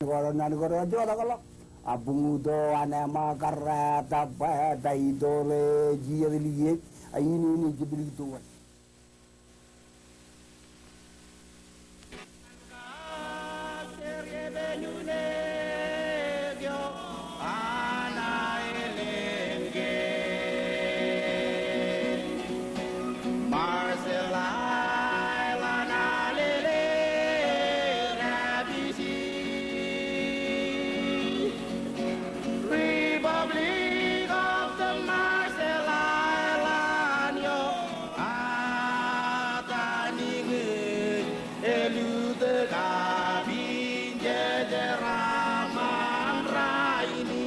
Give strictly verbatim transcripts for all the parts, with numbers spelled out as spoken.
Kōrā naan kōrā joḷọk. Abuñuto, anema, karrata, bwe, taitōḷe, jijet likiej, a in in ej jab likūt wōt. Marshall Island, alele, Rabi Sing. Republic of the Marshall Island, eo atani ñe elutōk kab injeje raṃṃan rainin.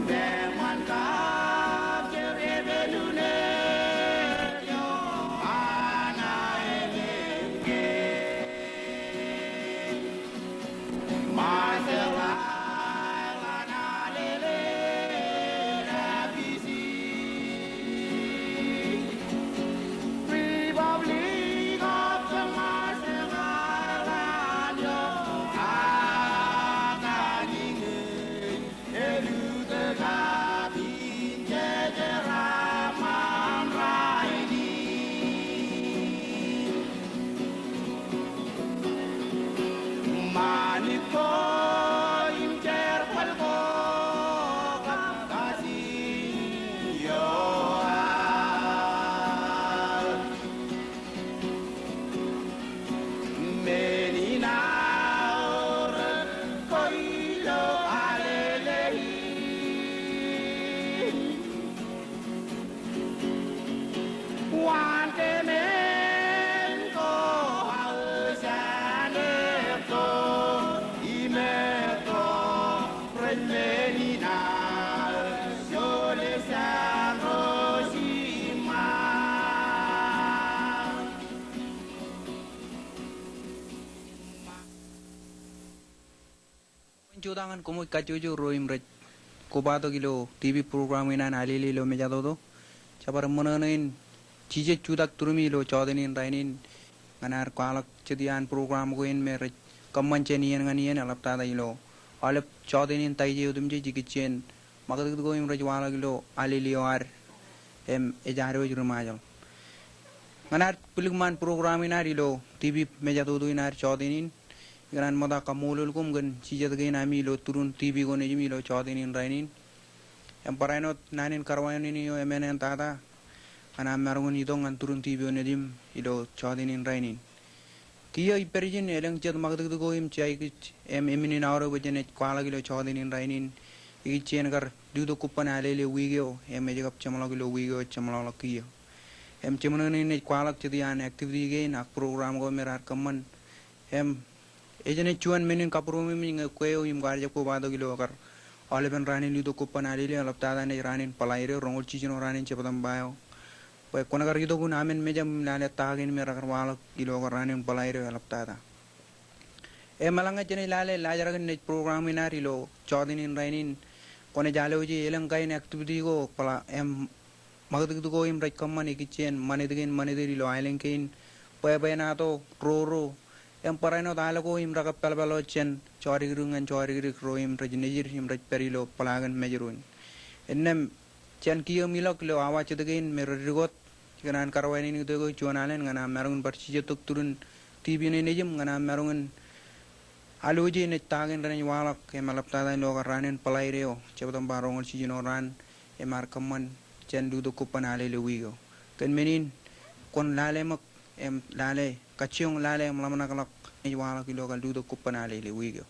Deṃṃan kab jerbal eo anaeleke. Jutak ñan koṃij kajjojo ro im rej kobatok ilo TV program in an Alele ilo Mejatoto. Jebar ṃōṇōṇō in jijet jutak turimi ilo jọteen in rainin ñan ad kwaḷọk jet iaan program ko in me rej kōṃṃan jān iien ñan iien eḷaptata ilo aolep jọteen in Taije otemjej ikijjien ṃakūtkūt ko im rej waḷọk ilo Alele eo ad im ej ad wōj ri Ṃajeḷ. Ñan ad bwilōñṃaan program in ad ilo TV Mejatoto in ad jọteen in, ikōṇaan ṃokta kaṃṃoolol koṃ kōn jijet kein ami ilo turun TV ko nejim ilo jọteen in rainin. Im barāinwōt naan in karuwainene eo emān en tata ñan am maroñ in itok ñan turun TV ko nejim ilo jọteen in rainin. Kiiō ippād ijin elōñ jet ṃakūtkūt ko im jeaikij im emin in aorōk bwe jenaaj kwaḷọk ilo jọteen in rainin ikijjien kar lutōk kobban Alele wiik eo im ej kab jeṃḷọk ilo wiik eo ej jeṃḷọkḷọk kiiō. Im jeṃōṇōṇō in ej kwaḷọk jet iaan activity kein ak program ko me raar kōṃṃan. Im ej jenaaj juon men in kabūroṃōj ñe kwe eo im kwaar jab kobatok ilo kar aolepen raan in lutōk kobban Alele eḷaptata naaj raan in Bōḷaide, roñoul jiljino raan in September eo. Bwe kwōn kar itok un amen mejaṃ im lale ta kein me rekar waḷọk ilo kar raan in Bōḷaide eḷaptata. Im eḷaññe jenaaj lale laajrak in naaj program in ad ilo jọteen in rainin, kwōnaaj alwōje elōñ kain activity ko bōḷa im ṃakūtkūt ko im rej kōṃṃan ikijjien ṃanit kein ṃanit ilo aelōñ kein, bwebwenato, roro, im barāinwōt al ko im rekab pālpāl wōt jān jọdikdik ñan jọdikdik ro im rej nejid im rej pād ilo bōḷaak in Mājro in. Innām jān kiiō im ilọk ilo awa jet kein me redikot, ikōṇaan karuwainene kōj juon alen ñan am maroñ in bar jijet tok turun TV ko nejim ñan am maroñ in alwōje naaj ta kein renaaj waḷọk im eḷaptata ilo kar raan in Bōḷaide eo, September roñoul jiljino raan, im ar kōṃṃan jān lutōk kobban Alele wiik eo. Kōn men in, kwōn lale ṃōk im lale, kajjioñ lale im ḷōmṇakḷọk naaj waḷọk ilo kar lutōk kobban Alele wiik eo.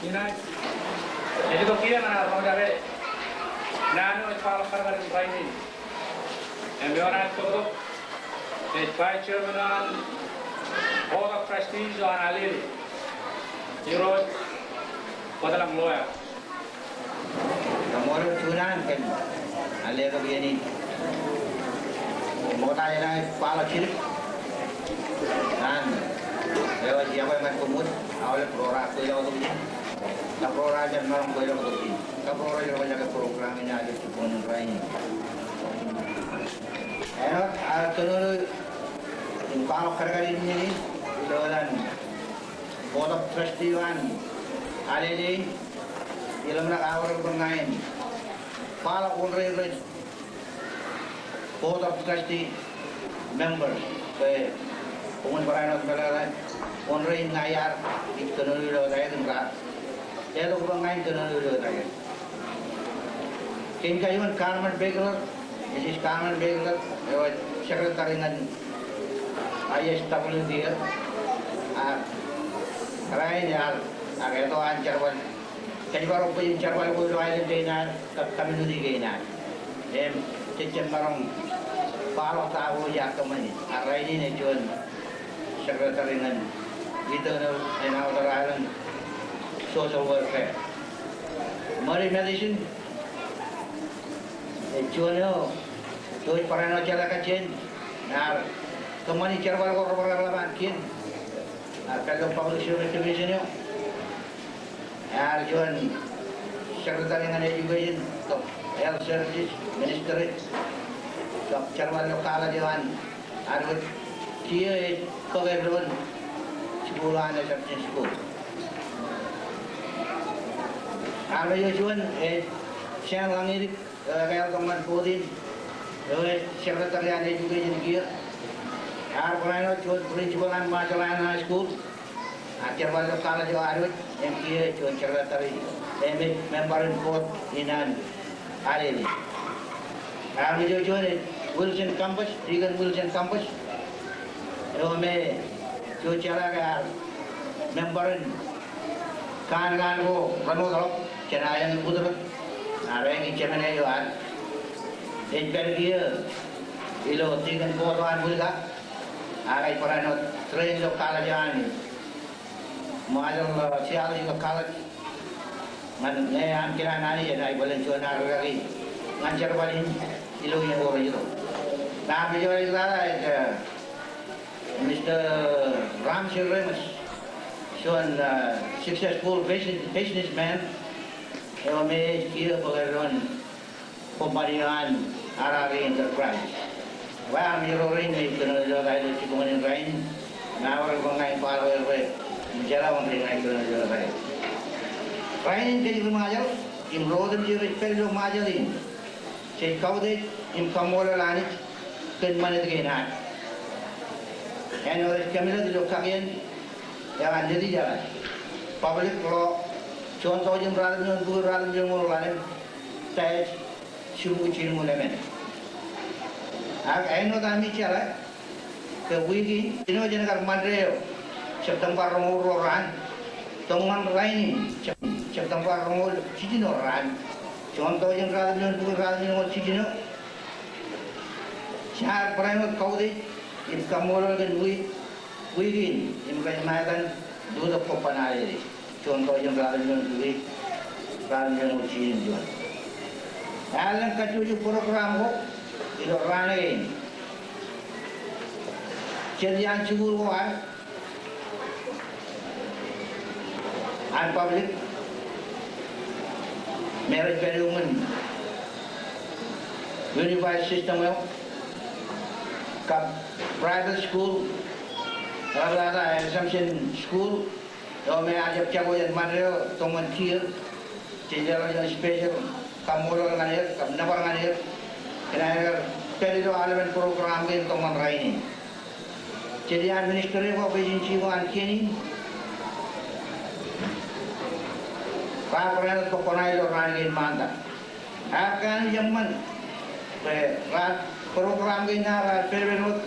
Inaaj, ej itok kiiō ñan ad roñjake naan eo ej kwaḷọk kadkadin rainin. Im eo enaaj bōktok ej Vice Chairman eo an Board of Trustees eo an Alele, Irooj Bōtḷọk Loea. Kaṃṃoolol juon an kōn an letok iien in. Ṃokta enaaj kwaḷọk jidik an eo ej yokwe ñan koṃ wōt, aolep ro raar kweilọk tok ijin, kab ro raar jab maroñ kweilọk tok ijin, kab ro rej roñjake program in aolep jibboñōn in rainin. Āinwōt aō kōnono im kwaḷọk kadkadin in ilo etan Board of Trustee eo an Alele in, iḷōmṇak aorōk bwe ña in kwaḷọk wōn rein rej Board of Trustee members, bwe koṃwin barāinwōt meḷeḷe wōn rein ña iar ij kōnono ilo etaer im raar letok bwe ña in kōnono ilo etaer. Kein kajuon Carmen Begler, Mrs. Carmen Begler, eo ej secretary ñan I S W kiiō, ak kōrā in ear, ak eto an jerbal, kōjparok bwijin jerbal ko ilo aelōñ kein ad kab community kein ad. Im jej jab maroñ kwaḷọk ta ko iar kōṃṃani. Ak rainin ej juon secretary ñan Internal and Outer Island Social Welfare. Mary Mathieson, ej juon eo, eo ej barāinwōt jeḷā kajjien ear kōṃṃani jerbal ko rebar ḷap an kien, ak pād ilo Public Service Division eo. Ear juon secretary ñan Education kab Health Services Ministry, kab jerbal ilo college eo an Ad wōt kiiō ej bōk eddoin school an Assumption School. Armej eo juon ej Sean Langirip, eo ekāāl tok ñan board in, eo ej secretary an education kiiō. Ear barāinwōt juon principal an Marshall Islands High School. Ak jerbal ilo college eo ad wōt, im kiiō ej juon secretary, im ej member in board in an Alele. Armej eo juon ej Wilson Campus, Deacon Wilson Campus. Eo me juon jeḷā ke ear member in kankan ko remootḷọk jān aelōñ in Kutrōk. Ak eñin jemān eo ad ej pād kiiō ilo deacon board eo an Wilka. Ak ej barāinwōt train ilo college eo an Marshall, uh, Theological College. Ñan ñe aṃ kōṇaan Anij enaaj bōlen juon aō rūkaki ñan jerbal in ilo iien ko rej itok. Ak armej eo ej lale ej, uh, Mister Ramsey Ramos, juon, uh, successful business, businessman. Eo me ej kiiō bōk eddoin company eo an R R E Enterprise. Bwe armej ro rein ej kōnono ilo etaer ilo jibboñōn in rainin, im eaorōk bwe ña in kwaḷọk er bwe im jeḷā wōn rein ej kōnono ilo etaer. Rainin kōj ri-Ṃajeḷ im ro otemjej rej pād ilo Ṃajeḷ in, jej kautiej im kaṃṃoolol Anij kōn ṃanit kein ad. Āinwōt ej kōmmitōk ilo kakien eo an Nejūḷọk, public law, juon tọujin ratimjuon bukwi ratimjuon ñoul ḷalem, dash jibukwi jilñuul emān. Ak āinwōt ami jeḷā ke wiik in, āinwōt jān kar Ṃande eo, September roñoul ruo raan, tok ñan rainin, Sep-, September roñoul jiljino raan, juon tọujin ratimjuon bukwi ratimjuon ñoul jiljino, jaar barāinwōt kautiej im kaṃṃoolol kōn wiik wiik in im rej ṃae etan lutōk kobban Alele, juon tọujin ratimjuon bukwi ratimjuon ñoul jiljino juon. Ear lōñ kajjojo program ko ilo raan kein. Jet iaan jikuuḷ ko ad an public me rej pād iuṃwin unified system eo kab private school, eo eḷap ta Assumption School, eo me ear jab jako jān Ṃande eo tok ñan kiiō. Jej leḷọk juon special kaṃṃoolol ñan er kab nōbar ñan er kōn aer pād ilo aolepen program kein tok ñan rainin. Jet iaan ministry ko, agency ko an kien in, raar barāinwōt bōk koṇaer ilo raan kein ṃaantak. Ak kōn eṃṃan bwe raar program kein ad raar pād wōt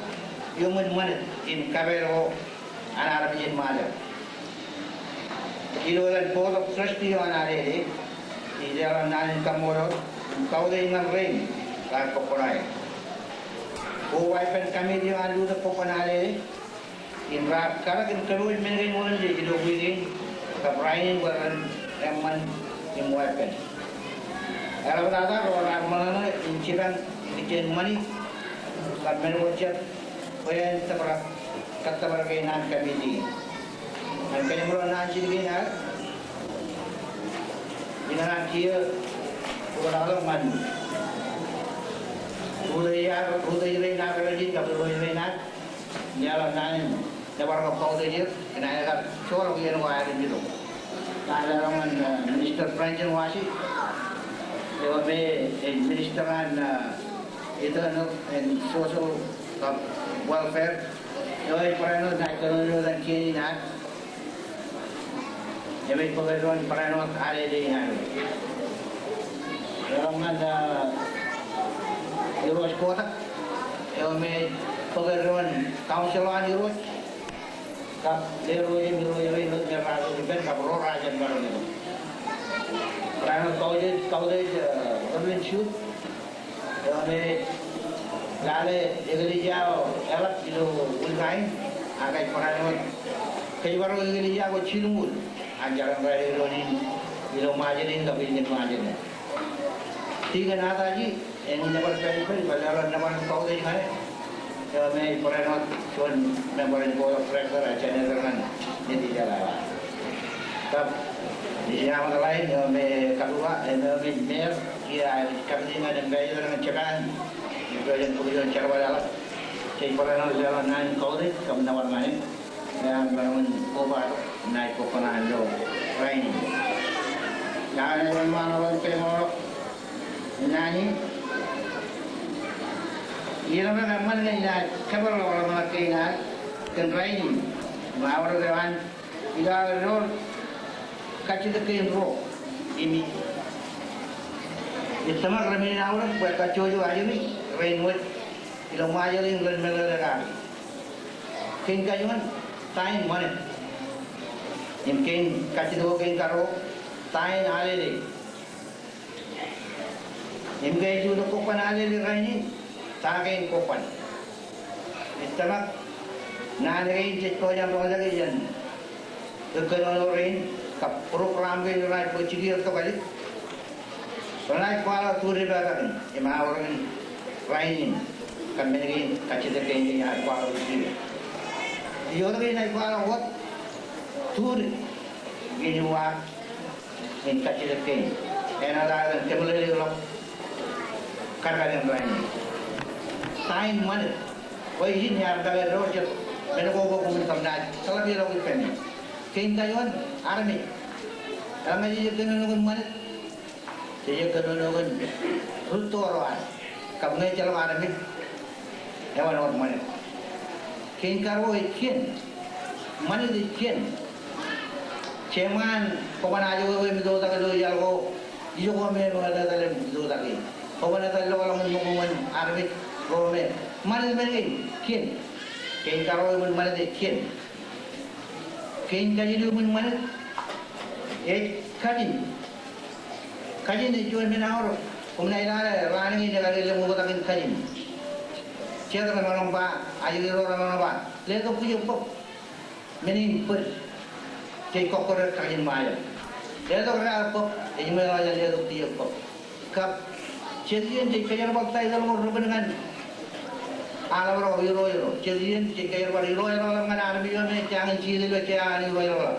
iuṃwin ṃanit im kapeel ko an armej in Ṃajeḷ. Ilo etan Board of Trustee eo an Alele, ij leḷọk naan in kaṃṃoolol im kautiej ñan rein raar kōkkoṇa aer. Koba ippān committee eo an lutōk kōkkoṇ Alele, im raar karōk im kōpooj men kein otemjej ilo wiik in, kab rainin bwe ren eṃṃan im weeppān. Eḷaptata ro raar ṃōṇōṇō im jipañ ikijjien ṃani kab men ko jet bwe en tōprak kōttōpar kein an committee. Im kōjeṃḷọk naan jidik in ad, ikōṇaan kiiō bōkḷọk ñan rūtōk rein ad, rūtōk rein ad, rūtōk rein ad. Im leḷọk naan in nōbar kab kautiej er, kōn aer kar joḷọk iien ko aer im itok. Im leḷọk ñan, eh, Minister Brandon Wasi, eo me ej Minister an, eh, Internal and Social, eh, Welfare, eo ej barāinwōt naaj kōnono etan kien in ad. Im ej bōk eddoin barāinwōt Alele in ad. Leḷọk ñan, ah, Irooj Kotak, eo me ej bōk eddoin council eo an Irooj, kab Irooj im Irooj rein wōt me raar ippān kab ro raar jab maroñ itok. Barāinwōt kautiej, kautiej, ah, Reverend Shute, eo me lale eklejia eo eḷap ilo Wilka in, ak ej barāinwōt kōjparok eklejia ko jilñuul an jeran raelep doon in ilo Ṃajeḷ in kab ilo Ṃajeḷ in. Deacon Ataji, eñin nōbar pād ippād, bar leḷọk nōbar kautiej ñan e, eo me ej barāinwōt juon member in board of director ak senator ñan Nejid eo aō. Kab Mijin Amatlain, eo me kaduka, eo me ej mayor, kiiō aō ej kapiti ñan ambassador ñan Japan, ilo ippān bōk juon jerbal eḷap. Jej barāinwōt leḷọk naan in kautiej kab nōbar ñan e, im maroñ in kobatok naaj kōkkoṇa ilo rainin. Iar emaroñ in kōṃṃan naan in, iien eo eṃṃan ñe inaaj kōpeḷḷọk ḷōmṇak kein ad kōn rainin im aorōk eo an ilo aō door kajjitōk kein ruo im ij tōmak rein aorōk bwe kajjojo ajri rein wōj ilo Ṃajeḷ in ren meḷeḷe kake. Kein kajuon, ta in ṃanit? Im kein kajjitōk kein karuo, ta in Alele? Im ke ej lutōk kōkkoṇ Alele rainin, ta kein kōkkoṇ? Ij tōmak naan kein jej pojak in roñjake jān kōnono rein kab program kein renaaj bōk jikier tokālik, renaaj kwaḷọk tuuri pepakin im aorōkin rainin kab men kein kajjitōk kein ear kwaḷọk jikier. Ij otemjej inaaj kwaḷọk wōt tuuri in uwaak in kajjitōk kein. Āinwōt aō kōmeḷeḷeḷọk kadkadin rainin. Ta in ṃanit? Bwe ijin iar bōk eddo jet men ko bwe koṃwin kōm naaj jeḷā ḷọk ippāmi. Kein kajuon, armej. Eḷaññe jej kōnono kōn ṃanit, jej kōnono kōn rūtto ro ad. Kab ñe ejjeḷọk armej, ewan wōt ṃanit. Kein karuo ej kien. Ṃanit ej kien. Jeṃaan, koban ajowewe im itoktak ilo iaḷ ko, ijoko me eṃōj etal im itoktak e. Koban etal ḷọk ḷọk im ṃōko ñan armej ro me. Ṃanit men kein, kien. Kein karuo iṃōn ṃanit ej kien. Kein kajin iṃōn ṃanit ej kajin. Kajin ej juon men aorōk. Koṃ naaj lale raan kein ekar lelōñ oktak in kajin. Jet remaroñ ba, ajri ro remaroñ ba, letok kiiō bōk men in bōd. Jej kọkkure kajin Ṃajeḷ. Letok raar bōk, ej ṃool ḷọk jān letok kiiō bōk. Kab jet iien jej kōjerbal taitōl ko repen ñan aḷap ro, irooj ro. Jet iien jej kōjerbal irooj ḷọk ñan armej eo me ej jañin jitōl ilo jea an irooj ḷọk.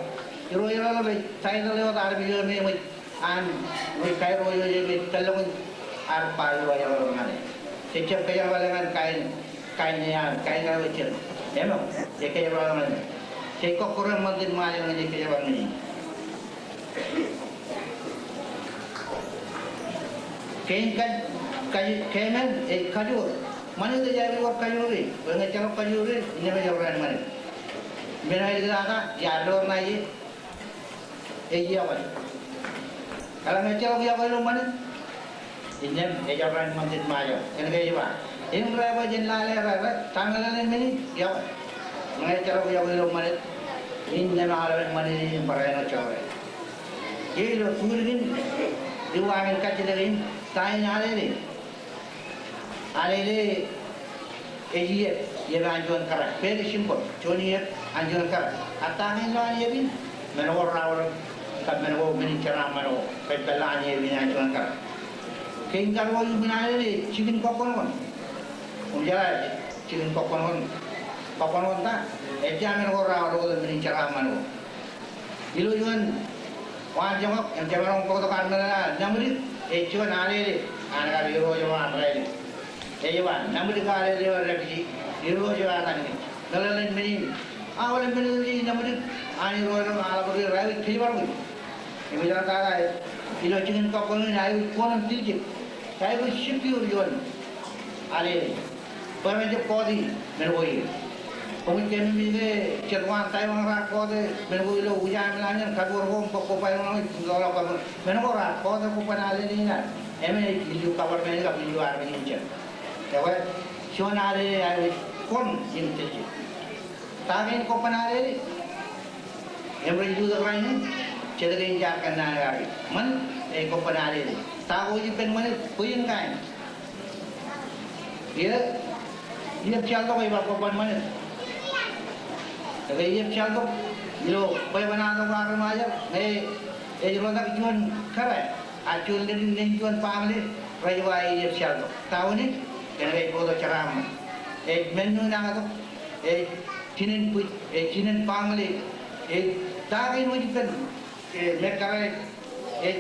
Irooj ḷọk ej taitōl eo wōt armej eo me eṃōj an ri kairo eo me ej tōllọk in ad ba irooj ḷọk ñan e. Jej jab kōjerbale ñan kain, kain eo an, kain eo ej jet. Eṃōj, jej kōjerbal ñan e. Jej kọkkure ṃantin Ṃajeḷ ñe jej kōjerbal ñan e. Kein kaj, kaj, kein eo ej kajoor. Ṃanit ej aikuj wōr kajoor e, bwe ñe ejjeḷọk kajoor e, innām ejab raan ṃanit. Men eo ej likūt tata, iar door ṇae, ej iọkwe. Eḷaññe ejjeḷọk iọkwe ilo ṃanit, innām ejab raan ṃantin Ṃajeḷ. Kōnke ej ba, im rej ba jān lale ro, ro, ta ñan lale men in, iọkwe. Ñe ejjeḷọk iọkwe ilo ṃanit, in ñan aolepen ṃanit in im barāinwōt jọọre. Ilo tūrūkin, ri waḷọk in kajjitōk in, ta in Alele? Alele ej iep, iep an juon kōrā. Very simple. Juon iep an juon kōrā. Ak ta kein ilo an iep in? Men ko raorōk, kab men ko men in jeraaṃṃan ko, kab pād ilo an iep in an juon kōrā. Kein kar ko iuṃwin Alele, jikin kọkkọṇkọṇ. Im jeḷā jikin kọkkọṇkọṇ. Kọkkọṇkọṇ ta? Ejja men ko raorōk otemjej men in jeraaṃṃan ko. Ilo juon waanjoñak, im jemaroñ bōktok armej ṇa, Naṃdik ej juon Alele an kar irooj eo an Raelep. Ej ba, Naṃdik Alele eo an dāpiji, irooj eo an etaṃ. Meḷeḷein men in, aolep men eo ej Naṃdik an irooj eo an Alabọdi, raelep kōjparok. Im ej tata ilo jikin kọkkọṇ in, aikuj kuṇaō im tiljek. Aikuj secure juon Alele. Bwe ren jab kọọte men ko ie. Koṃij kōmij ke jet waan Taiwan raar kọọte men ko ilo wūja im laññan, kab wōr ko im bōk kobba eo ṇe, im ḷọk kab men ko raar kọọte kobban Alele in ad. Im ej ilju government kab ilju armej in jet. Ekwe, juon Alele eo ej kuṇ im tiljek. Ta kein kobban Alele? Im rej lutōk rainin, jet kein jaar kōnnaan kake. Ṃanit ej kobban Alele. Ta ko ej ippān ṃanit? Bwe in kain. Ie, iep jaltok ej ba kobban ṃanit. Ekwe, iep jaltok ilo bwebwenato ko armej eo, ñe ej rotak juon kōrā, ak juon leddik nen juon baaṃle, rej ba ej iep jaltok. Ta wūnin? Kōn ke ej bōktok jeraaṃṃan. Ej men eo nakatok. Ej jinen bwij, ej jinen baaṃle, ej ta kein wōj ippān, e, men kōrā ej,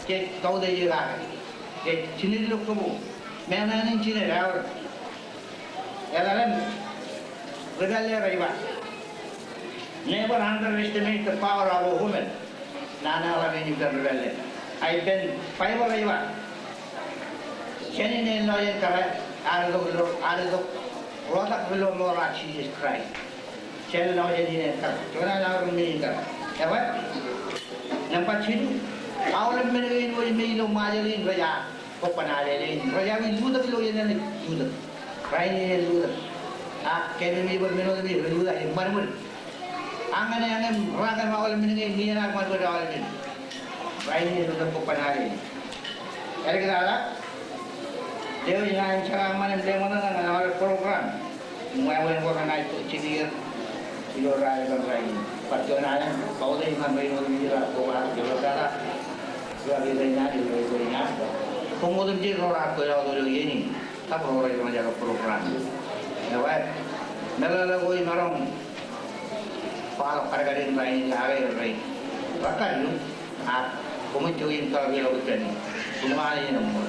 ej kautiej kake. Ej jinen ilo kōbo. Meñe ṇe jinen aor. Etal im ri pālle rej ba, never underestimate the power of a woman. Naan eḷap in ippān ri pālle. Ak ippān Baibōḷ ej ba, jān in en lọjien kōrā, ad itok ilo, ad itok rotak ilo mour eo an Jisōs Kraist. Jān lọjien in en kōrā. Juon an aorōk men in kōrā. Ekwe, nōṃba jilu, aolep men kein wōj me ilo Ṃajeḷ in rej kobban Alele in, rej aikuj lutōk ilo iien eṇ ej lutōk. Rainin ej lutōk. Ak kōmij bwe men otemjej rej lutōk, ej ṃadṃōd. Ak ñan eñin rakan aolep men kein, ñe enaaj ṃadṃōd aolep men. Rainin ej lutōk kobban Alele. Āliktata, lewōj ṇa in jeraaṃṃan im leṃōṇōṇō ñan aolep program. Im wāween ko renaaj bōk jikier ilo ralitōk in rainin. Bar juon alen, kautiej ñan rein otemjej raar kobatok ilo tata. Ilo alen, ilo alen. Koṃ otemjej ro raar kweilọk ilo iien in. Kab ro rej roñjake program. Ekwe, meḷeḷe ko imaroñ kwaḷọk kadkadin rainin kake rej rekkar ilo, ak koṃwin jouj im tōl ilo ippān. Koṃṃool.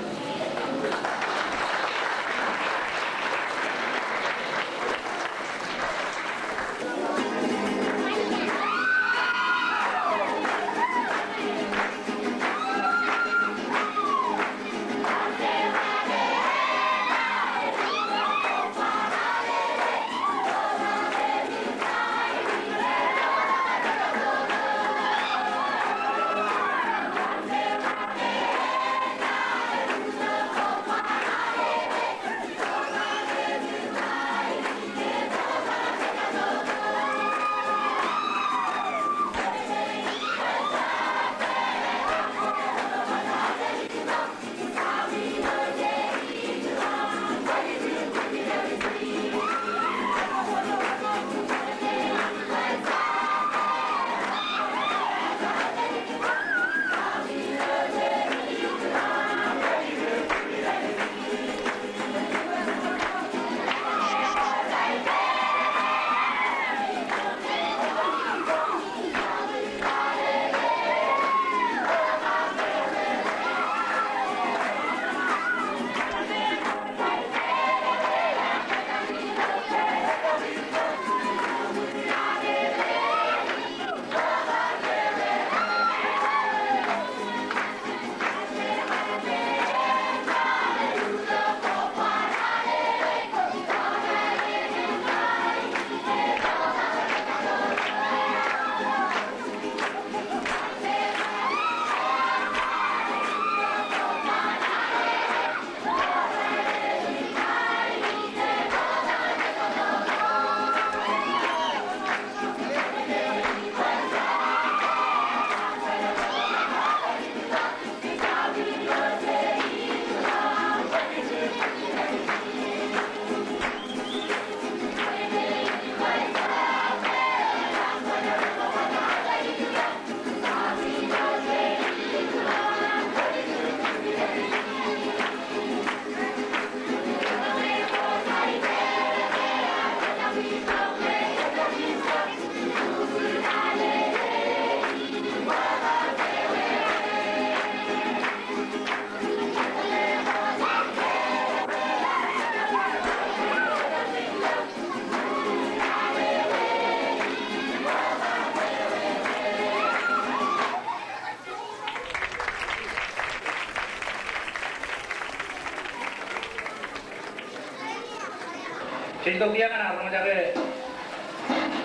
Ilo kiiō ñan ad roñjake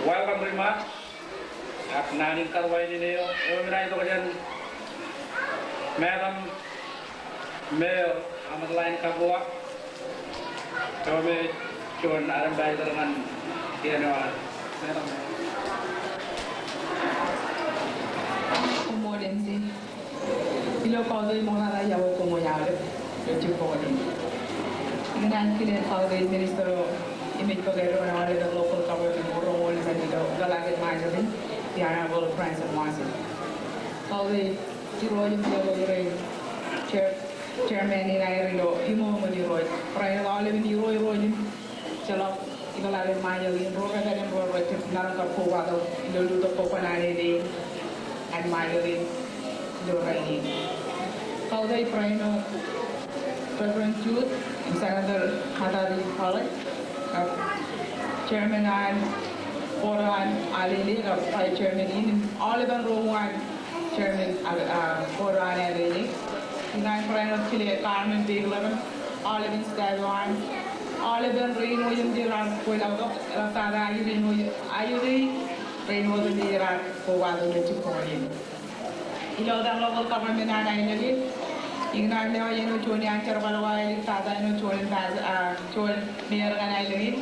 welcome remarks ak naan in karuwainene eo, eo im naaj itok jān Madam Mayor Ametlin Kabua, eo me juon ad ambassador ñan kiiō eo ad. Madam Mayor. Koṃṃool M C. Ilo kautiej ṃoktata iọkwe koṃ wōj aolep ilo jibboñ in. Ikōṇaan kile kautiej minister eo im ej bōk eddo ñan aolepen local government ko roñoul emān ilo Ḷalem Ṃajeḷ in, the Honorable Francis Mwansa. Kautiej irooj im leḷọk rein, chair, chairman in aer ilo iṃōṃōj irooj. Barāinwōt aolepen irooj, irooj im ejjeḷọk ilo Ḷalem Ṃajeḷ in ro rekad im ro rejjab maroñ kar kobatok ilo lutōk ko kwōn alele an Ṃajeḷ in ilo rainin. Kautiej barāinwōt Reverend Jude im Senator Hatati Pollack, kab chairman an board an alele, kab vice chairman in, aolepen ro an chairman, ah, ah, board an alele. Ikōṇaan barāinwōt kile Carmen Bigelow im aolepen staff eo an, aolepen rein wōj im jeraar kwōj ḷọk, eḷaptata ajri in wōj, ajri rein wōj im jeraar kobatok ilo jibboñ in. Ilo etan local government an aelōñ in, ikōṇaan lewōj āinwōt juon iaan jerbal ko aelōñ, tata āinwōt juon, ah, juon mayor ñan aelōñ in.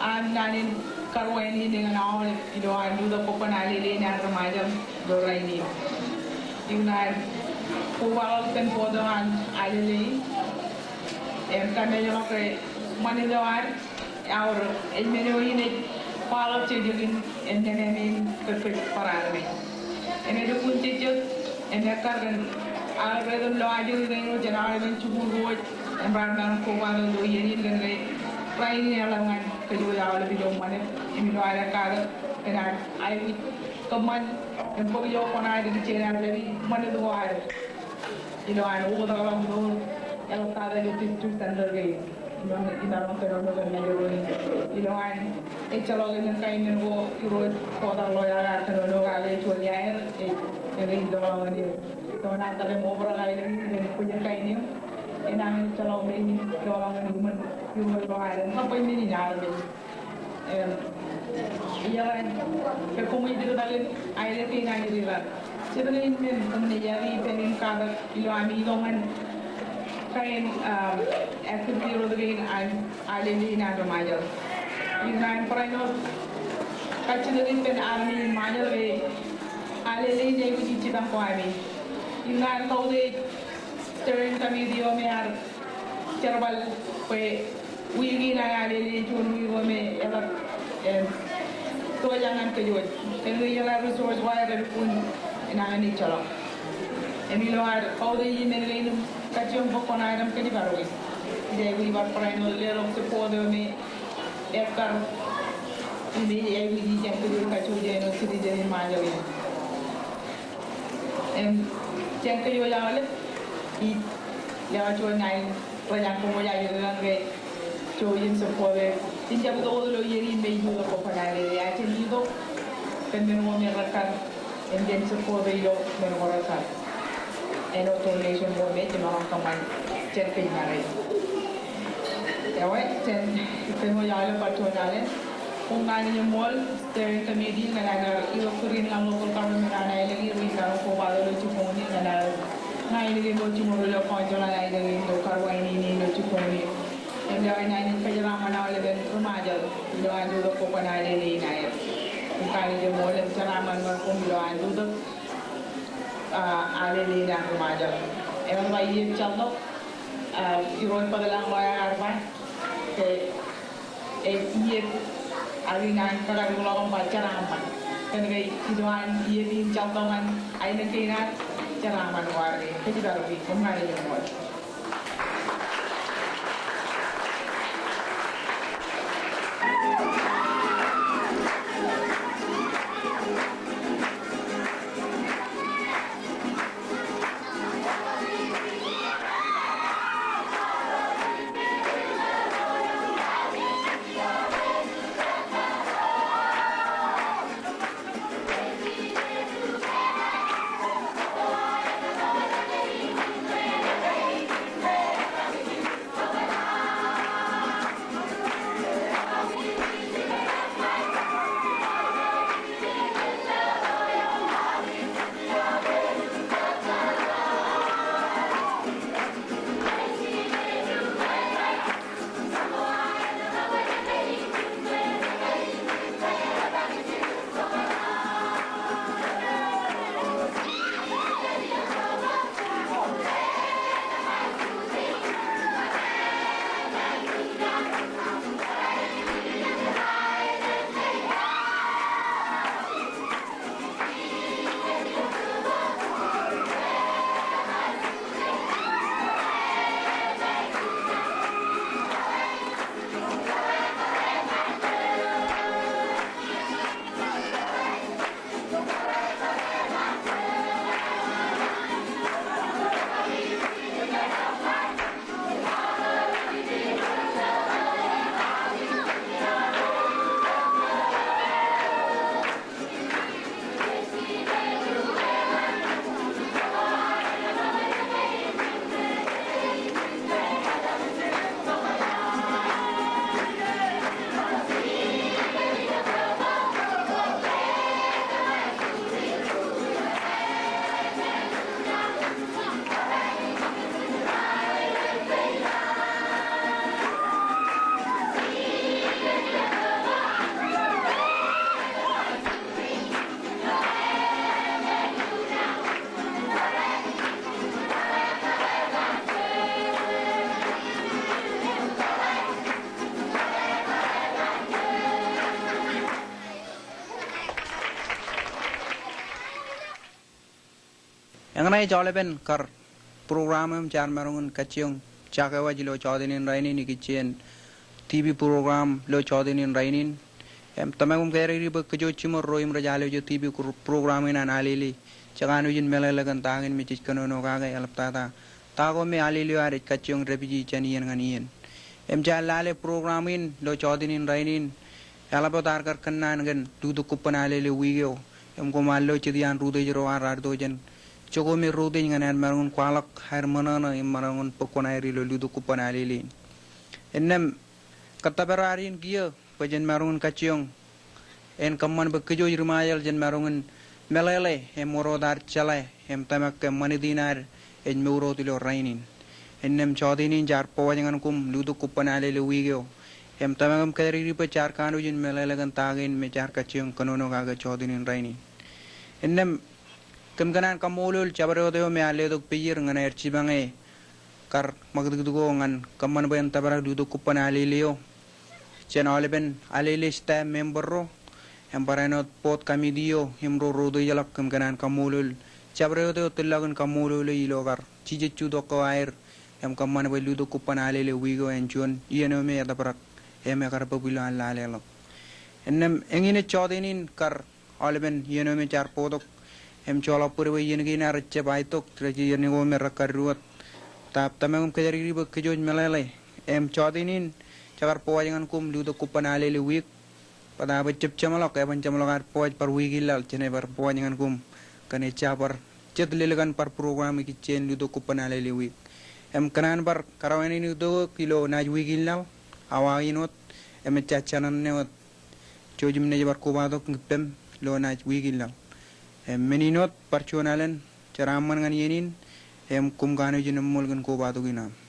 Am naan in karuwainene ñan aolep ilo an lutōk ko kwōn alele in an ri Ṃajeḷ ilo rainin. Ikōṇaan kobaḷọk ippān board eo an alele in im kōmmeḷọk ke ṃanit eo an eaorōk, ej men eo in ej kwaḷọk jejek in im nemāmein kōj kōj bar armej. Im elukkuun jejjet im ekkar kōn aō rej itok im lo ajri rein wōj jān aolepen jikuuḷ ko wōj im raar maroñ kobatok ilo iien in kōn ke rainin eḷap ñan kōj wōj aolep ilo ṃanit im ilo ad ekkatak kōn ad aikuj kōṃṃan im bōk ijo kwōnaaj ri jenaaj lale ṃanit ko ad ilo an oktak ḷọk mour eḷaptata ilo district center kein. Im, im maroñ kōnono kōn Ṃajeḷ in. Ilo an ejjeḷọk āinwōt kain men ko irooj kotak ḷọk aō kar kōnono kake juon iaer, ej, ej ilo ḷọk ñan eō. Ilo an tōre im obrak aelōñ in, im kwōj kain eō. Enañin ejjeḷọk men in ilo ḷọk ñan eō im irooj ḷọk aelōñ in. Kab bwe men in armej. Im, ijeḷā ke koṃij diktak in aelōñ kein ajri raṇ. Jet kein men koṃ naaj ippān in katak ilo ami itok ñan kain, um, activity ro kein an alele in an ri Ṃajeḷ. Ikōṇaan barāinwōt kajjitōk ippān armej in Ṃajeḷ ke alele in aikuj ijjitōñ ko ami. Ikōṇaan kautiej steering committee eo me ear jerbal bwe wiik in an alele, juon wiik eo me eḷap, em, tojañ ñan kōj wōj. Kōn ke ijeḷā resource ko aer elukkuun enañin ejjeḷọk. Im ilo ad kautiej men kein im kajjioñ bōk koṇaer im kōjparok e. Ij aikuj bar barāinwōt leḷọk support eo me ekkar im ej aikuj ijjab kōj wōj kajjojo āinwōt citizen in Ṃajeḷ in. Im jān kōj wōj aolep, ij lewōj juon naan in rej jañin koṃ wōj ajri raṇ ke jouj im support e. Im jab itok wōt ilo iien in me ij lutōk ko kwōn alele, ak jān itok kōn men ko me rekkar, im jān support e ilo men ko rekkar. Āinwōt donation ko me ij maroñ kōṃṃan jān kōj ṃare. Ewe, jān ippān wōj aolep bar juon alen. Koṃ kanooj im ṃool steering committee ñan an kar itok kūr in ñan local government an aelōñ in, ri-maroñ kobatok ilo jibboñ in ñan aō ña in ke ṃool jiṃor ilo council an aelōñ in ilo karuwainene ilo jibboñ in. Im lewōj naan in kōjeraaṃṃan aolepen ri-Ṃajeḷ ilo an lutōk ko kwōn alele in aer. Im kanooj im ṃool im jeraaṃṃan ṃōk koṃ ilo an lutōk, ah, alele in an ri-Ṃajeḷ. Eḷap aō iep jar tok, ah, irooj bōtḷọk ḷọk aō kar ba ke ej iep, ak ikōṇaan kakadikḷọk im ba jeraaṃṃan. Kōn ke ilo an iep in jar tok ñan aelōñ kein ad, jeraaṃṃan ko ad ke. Kōjparok e, koṃ kanooj im ṃool. Eñṇe ej aolepen kar program eo im jaar maroñ in kajjioñ jake waj ilo jọteen in rainin ikijjien TV program ilo jọteen in rainin. Im tōmak im kōjatdikdik bwe kōj jiṃor ro im rej alooj TV kro-, program in an Alele, jekanooj in meḷeḷe kōn ta kein me jej kōnono kake eḷaptata ta ko me Alele eo ad ej kajjioñ dāpiji jān iien ñan iien. Im jaar lale program in ilo jọteen in rainin, eḷap wōt ad kar kōnnaan kōn lutōk kobban Alele wiik eo. Im koṃ ar lo jet iaan rūtōj ro ad raar itok jān jokwe me rūtōj ñan aer maroñ in kwaḷọk aer ṃōṇōṇō im maroñ in bōk kuṇaer ilo lutōk kobban Alele in. Innām kōttōpar ad in kiiō bwe jen maroñ in kajjioñ en kōṃṃan bwe kōj ri Ṃajeḷ jen maroñ in meḷeḷe im wōr wōt ad jeḷā im tōmak ke ṃanit in ad ej mour wōt ilo rainin. Innām jọteen in jaar bōk waj ñan koṃ lutōk kobban Alele wiik eo. Im tōmak im kōjatdikdik bwe jaar kanooj in meḷeḷe kōn ta kein me jaar kajjioñ kōnono kake jọteen in rainin. Innām kōm kōṇaan kaṃṃoolol jabdewōt eo me ear letok peijir ñan aer jipañe kar ṃakūtkūt ko ñan kōṃṃan bwe en tōprak lutōk kobban Alele eo jān aolepen Alele staff member ro im barāinwōt board committee eo im ro rūtōjḷọk. Kōm kōṇaan kaṃṃoolol jabdewōt eo tōllọk in kaṃṃoolole ilo kar jijet jutak ko aer im kōṃṃan bwe lutōk kobban Alele wiik eo en juon iien eo me etōprak im ekar bōb ilo an laleḷọk. Innām eñin ej jọteen in kar aolepen iien eo me jaar bōktok im joḷọk bōd bwe iien kein ad rejjab aetok, rej iien ko me rekar diwōj. Tōmak im kōjatdikdik bwe kōj wōj meḷeḷe. Im jọteen in jekar bōk waj ñan koṃ lutōk kobban Alele wiik. Bōtaab ejjab jeṃḷọk, eban jeṃḷọk ad bōk waj bar wiik in laḷ, jen bar bōk waj ñan koṃ kōn ejja bar jet lelkan bar program ikijjien lutōk kobban Alele wiik. Im kōṇaan bar kar wānōk in itok ilo naaj wiik in laḷ, awa in wōt, im ejja jān ṇe wōt. Jouj im naaj bar kobatok ippem ilo naaj wiik in laḷ. Im men in wōt, bar juon alen, jeraaṃṃan ñan iien in, im koṃ kanooj in eṃṃool kōn kobatok in aṃ.